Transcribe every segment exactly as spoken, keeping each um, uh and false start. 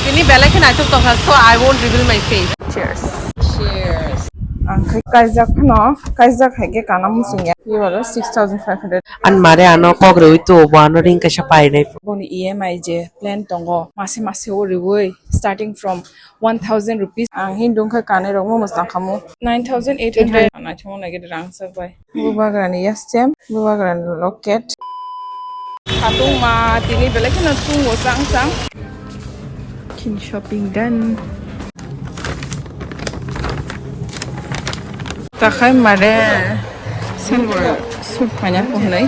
Tini belai khe naithok tongkha, so I won't reveal my face. Cheers. Cheers. Ang khai kaijak phano, kaijak hai khe kana muchungya. Iwalo six thousand five hundred. An mare ano kok rwi tu bo ano ring kaisa painai. Boni E M I je plan tongo, mase mase o riwi, starting from one thousand rupees. Ang hindung khe kanai rok mo mwsang khamu. Nine thousand eight hundred. Naithok nai khe rang sak bai. Bubagrani yastem, bubagrani locket. Khatungma tini belai kheno tungo chang chang. Kin shopping done. Takhai mare silver suit phaina ko hwnwi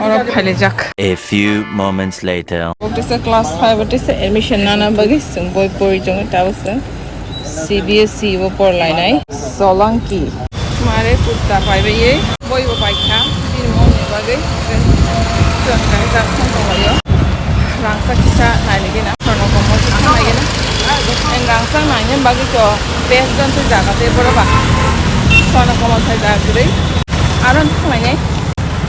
oro phailijak. A few moments later. Bo tisa class five o tisa admission nana bagwi chwng boi pori tongo tabuk chwng. C B S E o porlainai Solanki. Mare kurta paibai ye, boi bo paikha, bini moni bagwi. Chwng kaisa thang tonglaio. Rangsa kisa nailigi na, sono komo se thang naigi na. En rangsa naini bagwi to best jon se jaga te boro ba. Sono komo sai jaga kwrwi. Aro thang nainai.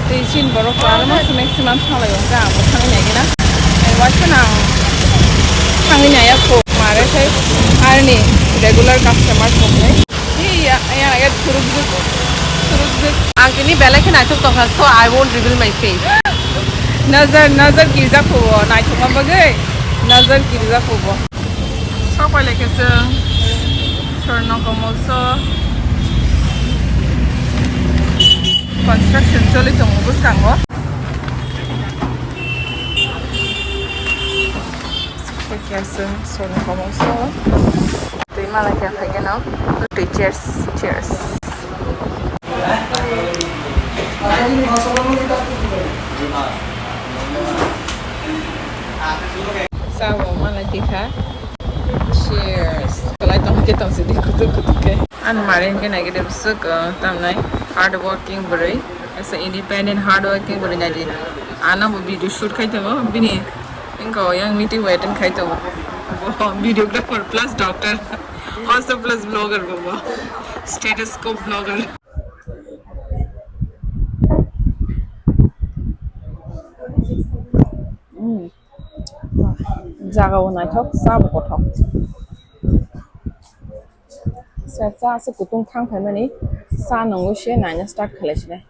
Tei chini borok kwbangma se maximum thanglai o, hwnkhe ang bo thangwi nai gana. Waisa no ang thangwi naiya kho, mare khe arni regular customer kho hwnwi. Hi ya, ya, ya, thurukjwk, thurukjwk. Ang tini belai khe naithok tongkha, so I won't reveal my face. Nazar, nazar kirijak kho bo, naithokma bagwi nazar kirijak kho bo. Sok pai lai khe chwng Swarna Kamal so construction choli tongo bwskango. Sok pai khe chwng Swarna Kamal so. Twi malai khe phai gano. Twi cheers, cheers. Sabo malai tikha. Cheers. Kalai tong ke tong sidi kutuk kutuk ke. An mare ke nai gede busuk, uh, tamnai hard working bwrwi. Asa independent hard working bwrwi nai di. Ano bo video shoot khai tongo bini. Inko yang meeting bo attend khai tongo. Bo videographer plus doctor. Also plus vlogger bo bo. Stethoscope vlogger. Mm. Jaga o naithok, cha bo kothok. Sa cha se kutung thang phaimani, sa nungwi se naina start khlai sinai.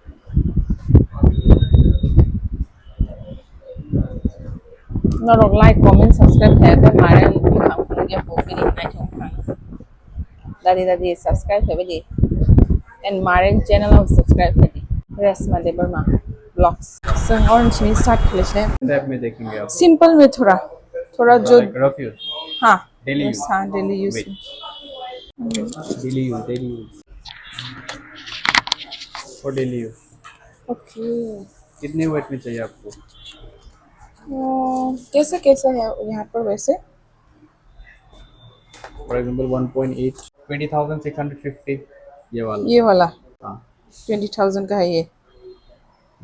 Norok like, comment, subscribe khlai khe mare buphang phunukya bo bini naithok thang. Dadi dadi subscribe khlai di. And Maren channel o subscribe khlai di. Resma Debbarma vlogs. Chwng orange ni start khlai se. Type mein dekhenga aap. Simple mein thoda. Thoda jo. Like rough use. Ha. Daily use. Ha, daily use. Daily use, daily use. For daily use. Okay. कितने वेट में चाहिए आपको? कैसे कैसे है यहाँ पर वैसे? For example, one point eight, twenty thousand six hundred fifty, ये वाला। ये वाला? हाँ। Twenty thousand का है ये।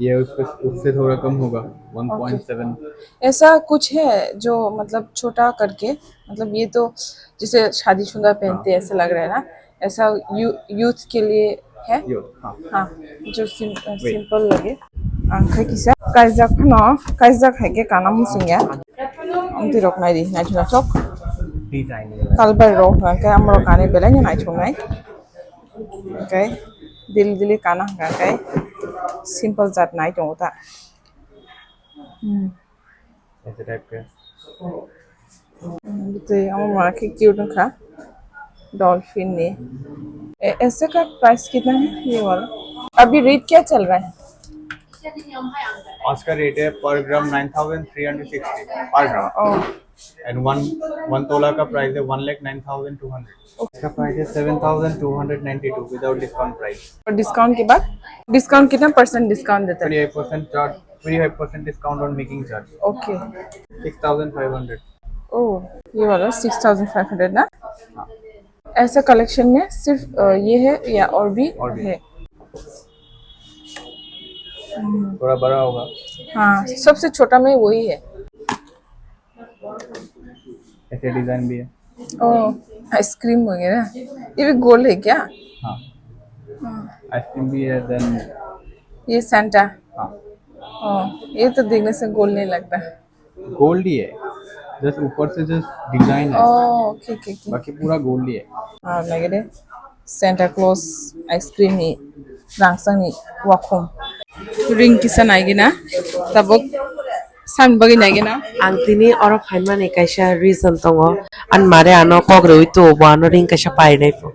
ये उससे, उससे थोड़ा कम होगा, one point seven। ऐसा कुछ है जो मतलब छोटा करके, मतलब ये तो जैसे शादीशुदा पहनते हैं, ऐसा लग रहा है ना, ऐसा यू-, यूथ के लिए है? यूथ, हाँ। हाँ, जो सिम-, अ, सिंपल लगे। Ang khai kisa kaijak phano, kaijak hai khe kana muchungya. Amtwi rok nai di, naithok naithok. Kalbai rok hwnkhe amorok kanwi belai no naithok nai. Hwnkhe dili dili kana hwnkhe simple jat nai tongo ta. Hmm. Aise type ke. Hmm, tei amo mora khe cute wngkha. Dolphin ni. ए, ऐसे का प्राइस कितना है ये वाला? अभी रेट क्या चल रहा है? आज का रेट है per gram nine thousand three hundred sixty per gram। Oh। And one, one तोला का प्राइस है one lakh nine thousand two hundred। इसका प्राइस है seven thousand two hundred ninety two without discount price। और डिस्काउंट के बाद? डिस्काउंट कितना परसेंट डिस्काउंट देता है? Twenty five percent charge, twenty five percent discount on making charge। Okay. Six thousand five hundred। ओह, ये वाला सिक्स थाउजेंड फ़ाइव हंड्रेड ना? हाँ। ऐसा कलेक्शन में सिर्फ, अ, ये है या और भी और भी। है? हम्म। थोड़ा बड़ा होगा। हाँ, सबसे छोटा में वही है। ऐसे डिजाइन भी है। ओह, आइसक्रीम वगैरह। ये भी गोल है क्या? हाँ। हाँ। आइसक्रीम भी है, देन ये सेंटा। हाँ। ओह, ये तो देखने से गोल नहीं लगता। गोल्ड ही है। जस्ट ऊपर से जस्ट डिजाइन है। Oh, okay, okay, okay. बाकी पूरा गोल्ड ही है। Ah, nai de. Santa Claus ice cream ni rangchak ni wakhum. Ring kisa nai gina. Tabuk san bagwi nai gina. Ang tini oro phaimani kaisa reason tongo. An mare ano kok rwi tu bo ano ring kaisa pai nai pho.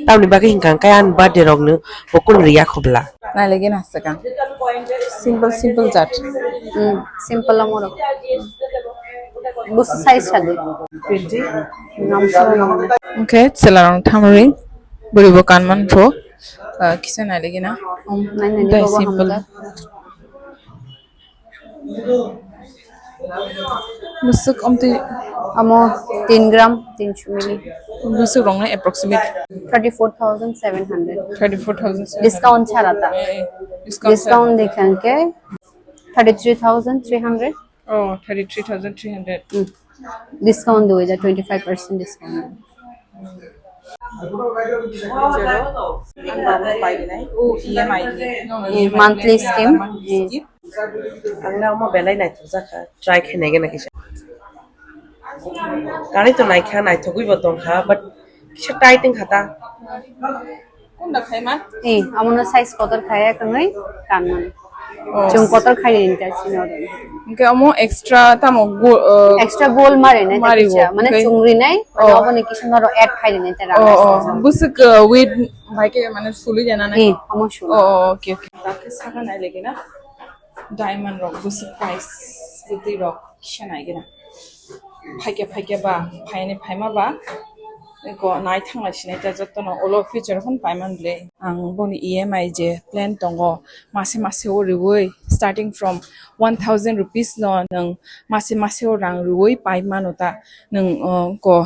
Tamni bagwi hinkha khe ani birthday rokno bo kunu riya khobla. Nailagwi na swkang. Simple, simple jat. Hmm, simple amo rok. Busu size sadi. Namsaro. Okay, chwla rok thamri. Bwrwi bo kanman pho. Ah, kisa nailagwi na. Nai nai dai bobo simple. Hamjak. Bwswk omtwi amo tin gram, tinsho mili. Bwswk rokno approximate? Thirty-four thousand seven hundred. Thirty-four thousand seven hundred. Discount chara ta? Eh, eh. Discount chara. Discount dikha khe thirty-three thousand three hundred. Oh, thirty-three thousand three hundred. Hmm. Discount do, twenty-five percent discount. Ang babu pai rinai. Oh, E M I ni. No, no, eh, E M I monthly ni, scheme. Monthly scheme. Ang na omo belai naithok jakha. Try khe nai gana kisa. Kari to naikha, naithogwi bo tongkha, but kisa tight wngkha ta. Kunda khaima? Eh, amono size kotor khaya kwrwi kanmani. Oh. Chwng kotor khaya inta sino. Hwnkhe omo extra tamo go-, uh, extra gold mari nai, mari ta kisa, go, mane okay. Chwng rinai, mane oh. Oboni kisa noro add khai rinai ta rang. Oh, oh. Bwswk, uh, weight bai khe mane sului jana nai? Eh, omo sului. Oh, oh, okay, okay. Dakhe saka nai legi na. Diamond rok bwswk price bwtwi rok kisa nai gana. Phaikhe phaikhe ba, phaini phaima ba, eko nai thanglai sinai ta jotono ulo future phano paiman bwle. Ang boni E M I je plan tongo, mase mase o riui, starting from one thousand rupees no nwng mase mase o rang riui pai mano ta, nwng, uh, ko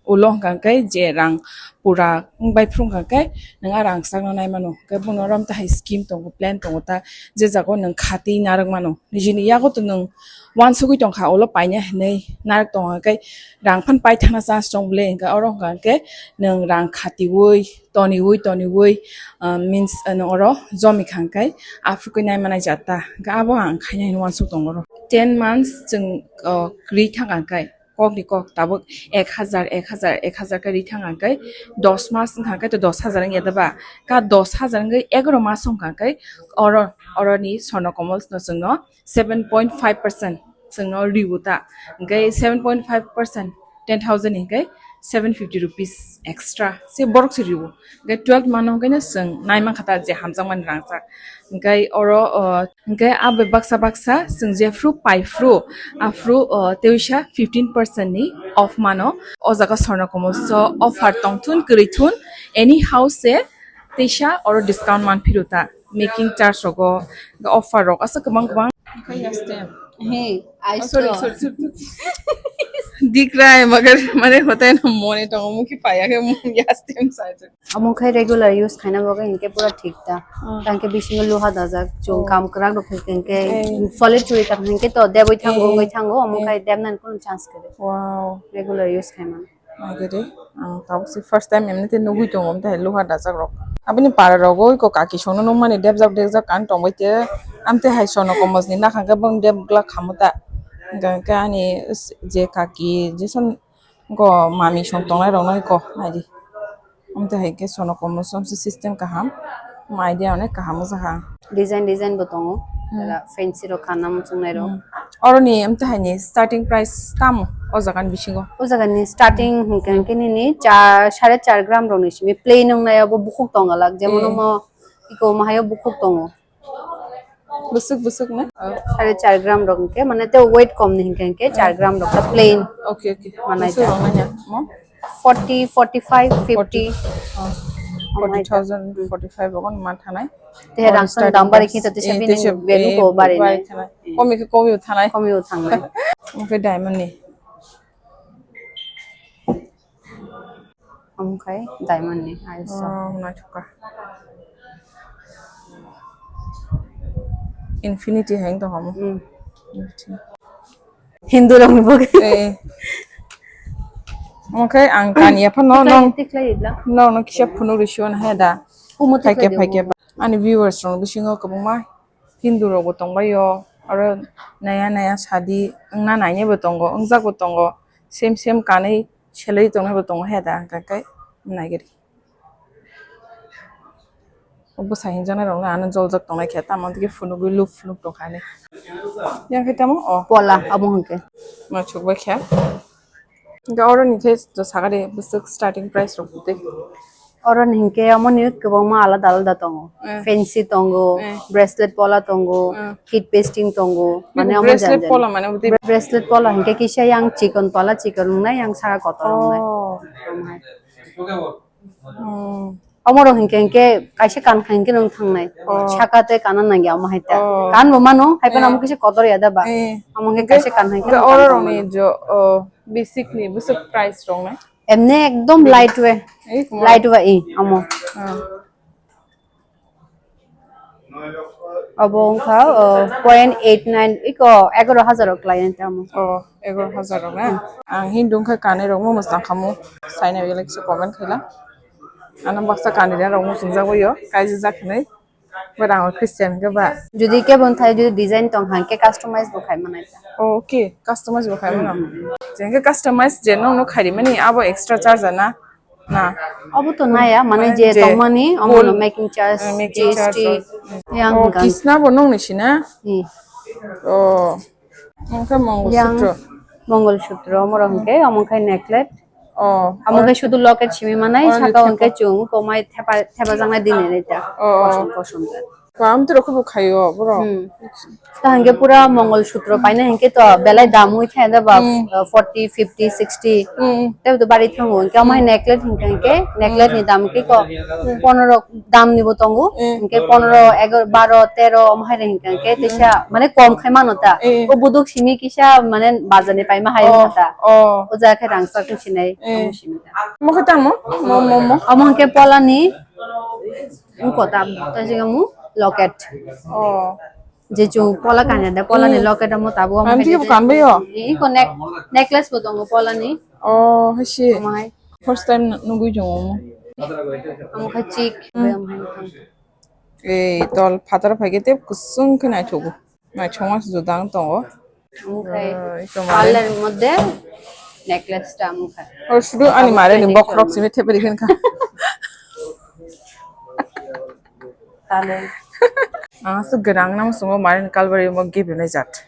ulo hwnkha khe je rang pura wng bai phuru hwnkha khe nwng a rang chakno nai mano. Khe bono rom ta hai scheme tongo, plan tongo ta, je jago nwng khatwi narwk mano. Nijini yago to nwng uansugwi tongkha, ulo paina hinwi narwk tongkha khe rang phan paithakna chance tong bwle, hwnkhe oro hwnkha khe nwng rang khatiui, toniui, toniui, ah, means, ah, nwng oro jomi kha hwnkhe aphuru khe naimanai jat ta. Hwnkhe abo ang khaina hinwi uansuk tongo oro. Ten months chwng, ah, kwrwi thangkha hwnkhe. Kokni kok tabuk ek hajar, ek hajar, ek hajar khe ri thang ang khe dos mas wngkha khe to dos hajar wngya da ba? Ka dos hajar wngwi egaroh mas wngkha khe oro, oroni Swarna Komol no chwngno seven point five percent chwngno riwo ta. Hwnkhe seven point five percent, ten thousand hwnkhe seven fifty rupees extra se borok se riwo. Hwnkhe twelve month hwnkhe no chwng nai mankha ta je hamjakmani rangchak. Hwnkhe oro, o, Hwnkhe abo baksa baksa chwng jephru paiphru, aphru, o, teisa fifteen percent ni off mano. O jaga Swarna Komol so offer tongthun kwrwithun, any house se teisa oro discount manphiru ta, making charge rogo, offer rok aswk kwbang kwbang. Hey, I Oh, sorry, saw. Sorry, sorry, sorry. Dikrai, magar mane hotai na mone tongo, mukhi paya khe mukhi yastem sai. Omo khai regular use khaina bagwi hinkhe pura thik ta. Ah. Tangkhe bisingo luha dajak, chwng Oh. Kam kwrak rok hinkhe Eh. Solid churi tak hinkhe to debwi thango, Eh. Wngwi thango, omo Eh. Khai debnani kunu chance kwrwi. Wow. Regular use khaimani. Nai khe de, ang tabuk se first time emni te nugwi tongo, omo tai luha dajak rok. Aboni para rogo iko kaki songno nukmani debjak debjak kan tongbai te, amte hai Swarna Komol ni nakhang khe bong deb glak khamu ta. Hwnkhe ani je kaki, je son Go mami song tongnai rok no go nai di. Amte hai khe Swarna Komol somse system kaham. Mo idea onek kaham wngjaha. Design design bo tongo. Hmm. Jara fancy rok kana muchungnai rok. Hmm. Oroni amte hai ni starting price tamo o jaga ni bisingo? O jaga ni starting hinkhe hinkhe nini cha, sare char gram rok ni simi plain wngnai abo bukhuk tongo lak. Jemon Eh. Omo iko omo hai o bukhuk tongo. Bwswk bwswk na? Sare char gram rok hinkhe, mane tei weight kom ni hinkhe, hinkhe char gram rok ta plain. Okay, okay. Manai bwswk ta. Rok nanya mo? Forty, forty-five, fifty. Forty. Oh. Amai ta. Forty thousand, forty-five rok ma thanai. Te rang sang dam bari khe to tesa bini value ko bari nai. Komi khe komi thanai. Komi thangnai. Omo khe diamond ni. Omo khai diamond ni ayuso. Oh, naithok kha. Infinity hai wng tong omo. Hmm. Hindu rok ni bagwi. Eh, eh. Omo khai ang kaniya phano nong, tiklai idla. Nong no kisa phunuk rw sio na hai da. Kumu tiklai phaikhe, phaikhe. Ani viewers rok bisingo kwbangma Hindu rok bo tongbaio, Oro naya naya sadi wngna nainaibo tongo, wngjak bo tongo, same same kanwi selai tongnai bo tongo he da, hwnkhe naigari. O bwsa hinjaknai rokno ano joljak tongnai khe, tamo tei phunugwi luf luf tongkha hinwi. Yang khe tamo o. Pola abo hwnkhe. Machuk bai khe. Hwnkhe oro ni khe to sakari bwswk starting price rok tei. Oro ni hwnkhe omo ni kwbangma alada alada tongo. Eh. Fancy tongo, eh, bracelet pola tongo, eh, kid pasting tongo. Mane omo bracelet jan jan. Pola mane bwtwi. Bra-, bracelet pola hwnkhe kisa yang chikon pola chikon wngnai, yang saka kotor wngnai. Oh. Omo hai. Hmm. Omo rok hinkhe, hinkhe kaisa kan hinkhe nwng thangnai. Oh. Saka tei kana nangya omo hai ta. Oh. Kan bo mano, hai phano, eh, omo kisa kotor ya da ba. Eh. Omo hinkhe kaisa kan hinkhe hinkhe nwng oro kan rok ni mano. Jo, oh, basic ni bwswk price rok nai? Emne ekdom light way. Eh, kumar. Light way, eh, omo. Ah. Obo wngkha, o, point eight nine, iko egaro hajar o klai ang tamo. O, egaro hajar o na? Ang Hindu wngkha kanwi rokmo mwchang khamu. Saina belai kisa comment khaila. Ano baksa kanwi rok mwchang jagwi o, kaijak jak hinwi. But ang Christian khe ba. Jodi kebo thai, jodi design tong hang khe customize bo khai manai ta. O, okay, customize bo khai mano. Hmm. Jeng khe customize je nong no khairi mani abo extra charge na. Na. Obo to naya, mane je tongmani, omo no making charge, eh, making charge, G S T, oh, yang oh, hwnka. Kisna bo nong ni sina? Hmm. Oh. Wngkha Mongol Sutro. Mongol Sutro, omo rok hwnkhe, omo khe necklace. Oh. Omo khe sudu locket simi manai, oh, saka hwnkhe chung komai thepa, thepa jangnai dinwi rita. Oh, oh. Kosom, kosom. Pam tiro khubu khayo, bro. Hmm. Ta hwnkhe pura Mongol Sutro paina hwnkhe to belai dam wi thai da ba, hmm, uh, forty, fifty, sixty. Hmm. Tei to bari thango. Hwnkhe amai necklace hwnkhe, hwnkhe necklace ni dam khe ko, hmm, ponoro dam ni bo tongo. Hmm. Hwnkhe ponoro, egaro, baro, tero amai re hwnkhe, hwnkhe teisa mane kom khai mano ta. Hmm. O buduk simi kisa mane bazar ni paima hai, oh, ta. Oh. O jaga khe rangchak sinai, hmm, tamo simi ta. Mo khe tamo? Mo, mo, mo. Amo hwnkhe pola ni. Wngkha ta, ta sika mu locket. Oh. Je chung pola kanya da, pola ni locket amo tabuk amo. Ang tiki bukan beyo. Iko neck, necklace bo tongo pola ni. Oh, hasi. Amo hai. First time nugui tongo omo. Amo kha chik, hmm, amo hai. Ei, tol phatar phaikhe tei kusung khe naithogo. Naithokma se juda wng tongo. Omo khai, ah, ito mare. Parlour ni moddhe necklace ta omo khai. Oro sudu ani mare ni bokhorok simi thepri khe wngkha. Talent. Ang aswk gwnang nang sungo mare ni kalbari omo gift ni jat.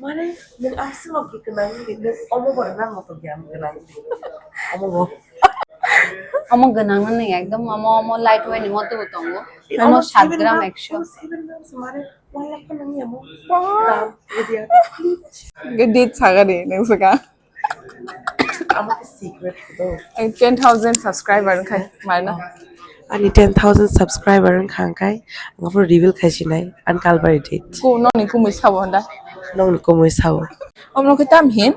Mare, nwng aswk no gwnang ni, nwng omo bo rwna moto gyan gwnang. Omo bo. Omo gwnang nang ekdom, omo, omo light weight ni moto bo tongo. Omo seven gram, seven grams, mare. One lakh ko nangya mo. Wow. Dam, idea. Gede sagani nang saka. Amo ke secret to. Ang ten thousand subscriber khai mana. Ani ten thousand subscriber wngkha khai. Ang pura reveal khai sinai. An kalbari date. Ko nong ni kumui sabo handa. Nong ni kumui sabo. Om no kitam hin.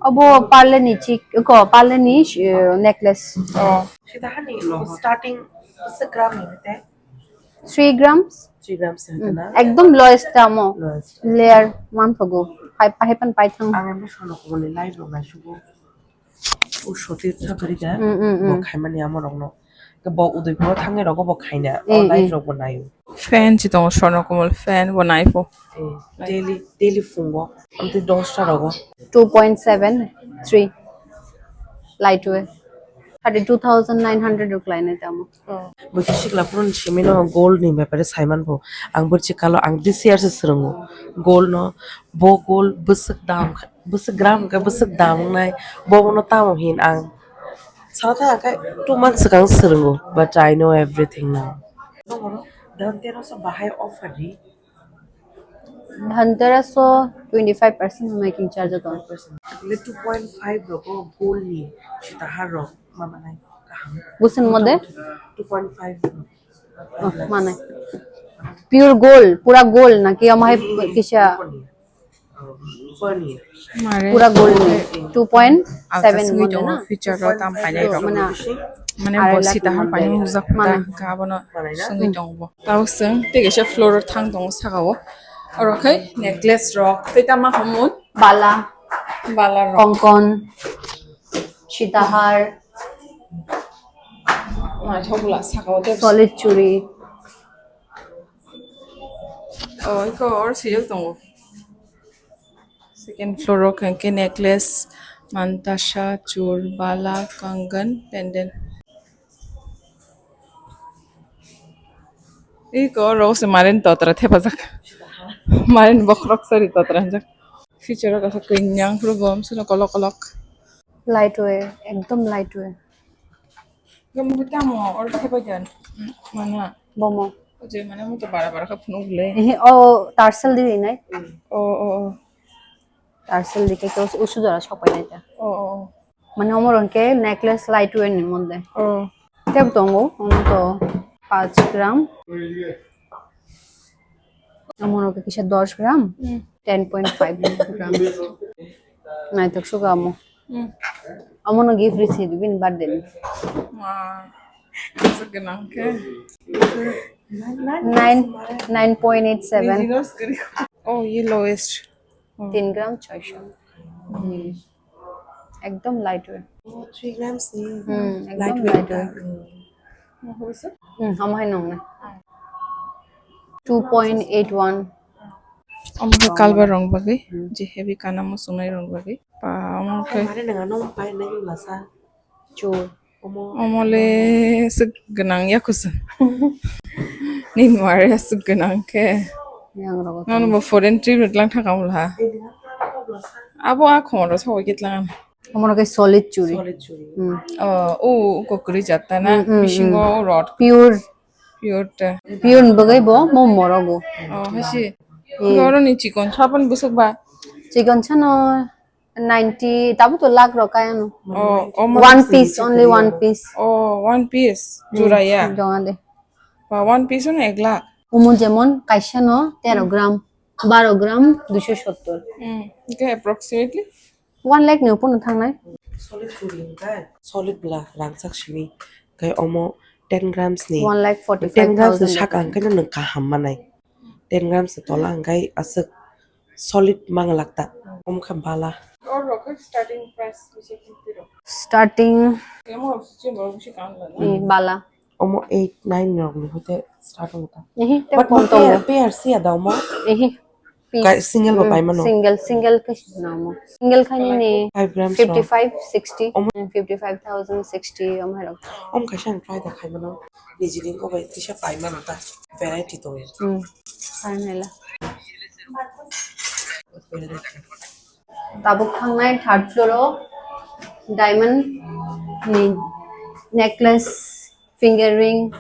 Abo parle ni chik, ko parle ni, eh, necklace. Oh. Sita hani starting segram ni te. Three grams? Three grams. Hmm. Ekdom lowest tamo. Lowest. Layer manthogo. Pai, pai pan pai thang. Ang amo sono ko ni live rok nai sugo. O soti thakari da. Hmm, hmm, hmm. Bo khaimani amo rok no. Ke bo udai bo thangi rok bo khaina. O, hmm, live, hmm, rok bo nayo. Fan chi tongo, Swarna Kamal fan bo nai pho. Eh, daily, daily phungo. Amtwi dosta rogo. Two point seven three. Light weight. Thirty two thousand nine hundred rok lainai tamo. Bo khe sikla phuru ni simi no gold ni bepare saiman bo. Ang bwrchi kalo ang this year se swrwngo. Gold no, bo gold bwswk dam, bwswk gram khe bwswk dam wngnai. Bo no tamo hin ang. Sana thang khe two months swkang swrwngo, but I know everything now. Dhanteras o bahai offer ri. Dhanteras o twenty five percent making charge o tongo. Two point five rogo gold ni sitahar rok ma manai kaham. Busin mode? Two point five. Oh, manai. Pure gold, pura gold na ki ama hai kisa? Pura gold ni. Two point seven mode na? Future ro tam painai rok. Mana mane arai bosi lakh tahar mode. Painai mujak mana? Kha bono sungwi tongo bo. Tabuk chwng tei kaisa floor o thang tongo saka o. Oro khe necklace rok tei tamo hamun? Bala. Bala rok. Kongkon. Sitahar. Naithok bwla saka o tei. Solid churi. Oh, iko or sijak tongo. Second floor o khe necklace, mantasha, chur, bala, kangan, pendant. Iko oro se marin totra thepajak. Marin bokhorok sari totra hinjak. Feature o kaisa kwinyang phuru bo amsano kolok kolok. Light weight, ekdom light weight. Gamo tamo or thepajan. Mana. Bomo. O je mane mo to bara bara kha phunuk le. Ehe, o tarsal di nai. O, o, o. Tarsal di ke to usu jora sopai nai ta. O, o, o. Mane omo rong ke necklace light weight ni mon de. O. Tep tongo, omo to panch gram. Omo rong ke kisa dos gram. Hmm. Ten point five gram. Naitok suka amo. Hmm. Amo no gift risi bini birthday ni. Wah. Aswk gwnang khe. Nine, nine point eight seven. Oh, ye lowest. Oh. Tin gram choisho. Hmm. Ekdom light weight. Oh, three grams ni. Hmm, ekdom light weight. Hmm, amo hai nong na. Two point eight one. Omo khe kalba rong bagwi, je heavy kana muchungnai rong bagwi. Pa, omo khe mane nang ano pai nai wngla sa. Chu. Omo le swk gwnang yakusa. Nini mare swk gwnang khe. Yang rogo. Nono bo foreign trip lang thangkha wngla. Abo a khomoro sawi khe tlang. Omo no khe solid churi. Solid churi. Hmm. Oh, o, o kokri jatta na, hmm, hmm, bisingo, hmm, o rod. Pure. Pure ta. Pure ni bagwi bo mo morogo. Oh, hasi. Hmm. Goro ni chikon sapan busuk ba. Chikon sano ninety, tabu to lakh rok kaya no. Oh, omo one piece, only one piece. Oh, one piece. Hmm, jura ya. Jonga de. Ba, one piece no ek lakh. Omo jemon kaisa no tero gram, baro gram, duiso sottor. Hmm. Okay, approximately? One lakh ni upor no thangnai. Solid kuri hwnkhe, solid bwla rangchak simi. Khe omo ten grams ni, one lakh forty five thousand, ten grams ni saka hwnkhe no nwng kaham manai. Ten grams ni tola hwnkhe aswk solid mang lakta. Omo khe bala. Or rok khe starting price bisi khe tiro? Starting. Kemo sisi borok bisi kanla na? Ni bala. Omo eight, nine rok ni hoite start wngkha. Ehe, te. But kon mo tongo. Pair, pair siya da omo. Ehe. Piece. Kai, single bo, hmm, paimano. Single, single khe sina omo. Single khe nini five grams rok. Fifty five, sixty, omo. Hmm, fifty five thousand, sixty, omo hai rok. Omo kaisa ang try da khaimano. Nijini ko bai kisa paimano ta. Variety tongo. Hmm. Paimela. Tabuk thangnai third floor o diamond ni necklace, finger ring,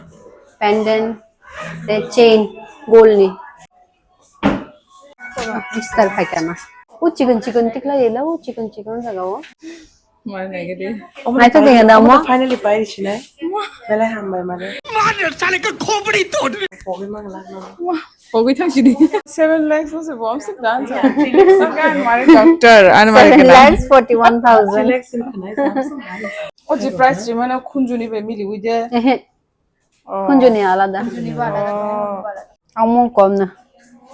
pendant, te chain, gold ni. Bistar phaikana. O chikon chikon tikla yela, o chikon chikon jaga o. Mari nai gede. Nai to dega da mo. Finally pai ri sinai. Belai hambai mare. Mari sale ka khopri to. Pogi mang lak na. Pogwi thang sidi. Seven lakhs no se bom se dan sa. Sagan mari doctor an mari. Seven lakhs forty one thousand. Three lakhs in khanai sa. O je price rimano khunjuni be mili wi de. Ehe. Oh. Khunjuni alada. Khunjuni ba alada. Oh. Amo kom na.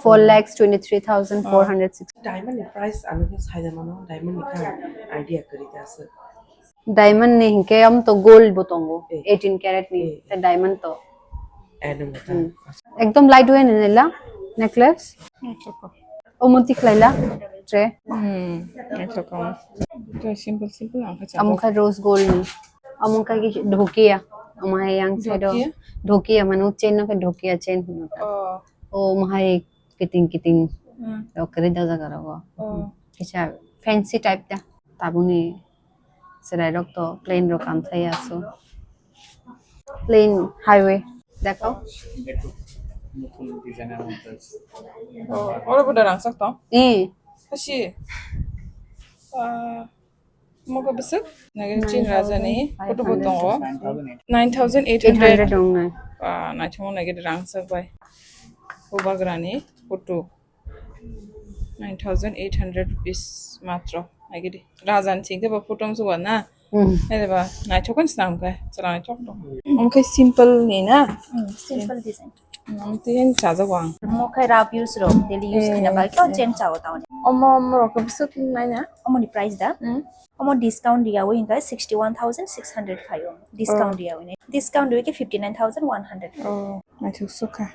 Four lakhs twenty three thousand four hundred sixty. Diamond ni price ano khe sai da mano, diamond ni kha idea kari ta se. Diamond ni hinkhe am to gold bo tongo, eh, eighteen carat ni, eh, te diamond to. Eh, nung ta. Hmm. Ekdom light weight ni la necklace. Naithok. Omo tikhlai la tre. Hmm. Naithok. Te simple simple ang kha. Amo kha rose gold ni. Amo kha ki dhokia. Amo hai yang side o. Dhokia? Dhokia manu chain no kha dhokia chain hino ta. Oh. O mo hai kiting kiting. Hmm. Rok kari da jaga rogo. Oh. Kisa fancy type ta. Tabuni chwrai rok to plain rok kam thai aso. Plain highway. Dekho. Oh, oro bo da rangchak to? Eh. Hasi. Ah, moga bwswk? Nagin chin raja ni photo bo tongo. Nine thousand eight hundred. Eight hundred dong nai. Ah, naithok nai gede rangchak bai. Bubagrani photo. Nine thousand eight hundred rupees matro. Agidi. Rajan chingte ba photo msu ba na. Hmm. Ede ba naithok kan snam kai. Chwla naithok dong. Omo khe simple ni na? Hmm, simple design. Omo tei yan chajak ang. Omo khe rough use rok, daily use khaina bai to chen chao ta. Omo, omo rok bwswk nai na? Omo ni price da? Hmm. Omo discount riyawi hingka sixty one thousand six hundred phaio. Discount riyawi ne. Discount riyawi khe fifty nine thousand one hundred. Oh, naithok sukha.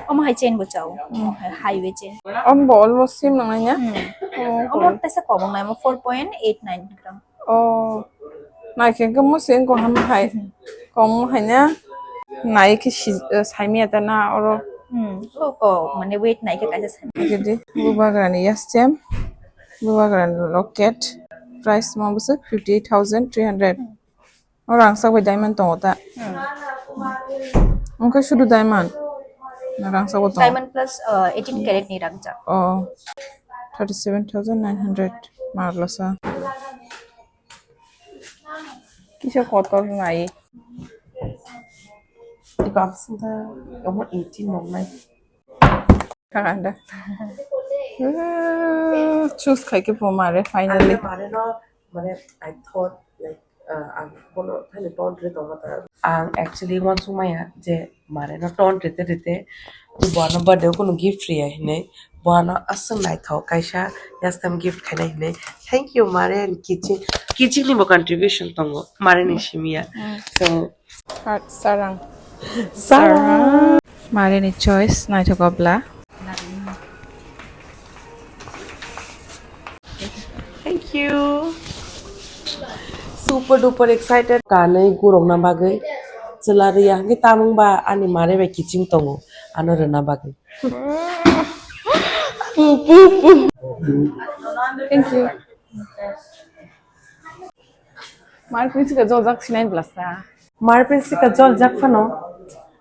Omo hai chain bo chao. Omo hai highway chain. Omo bo almost same nang nai ya? Hmm. Oh, Omo oh. Tesa kobong nai mo four point eight nine gram. Oh. Nai khe khe mo same ko ham hai. Kom hai na. Nai khe si, eh, sai mi ata na oro. Hmm. Ko ko mane weight nai khe kaisa sai. Jadi bubagrani yastem. Bubagrani locket. Price mo bwswk fifty eight thousand three hundred. O rangchak bai diamond tongo ta. Hmm. Wngkha sudu diamond. Na rangchak bo tongo. Diamond plus, uh, eighteen carat ni rangchak. Oh. Thirty seven thousand nine hundred. Marlosa. Kisa kotor nai. Iko ang singkha omo eighteen nongnai. Kakanda. Choose khai khe pho mare finally. Ang mare no, mane, I thought, like, uh, ang bono thani taunt ri tongma ta. Ang actually uansukmaya je mare no taunt rite rite bo ano birthday o kunu gift riya hinwi bo ano aswk naithok kaisa yastam gift khainai hinwi. Thank you mare and kiching, kiching ni bo contribution tongo mare ni simiya. Mm. So Heart sarang. Sarang. Mare ni choice naithok bla. Thank you. Super duper excited. Kanwi gurokna bagwi chwla rwya hwnkhe tamung ba ani mare bai kiching tongo ano rwna bagwi. Pu, pu, pu. Thank you. Mar prince ka jol jak sinai blasta. Mar prince ka jol jak phano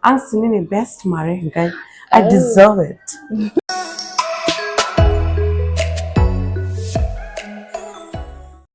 ang sini ni best mare hwnkhe I deserve it.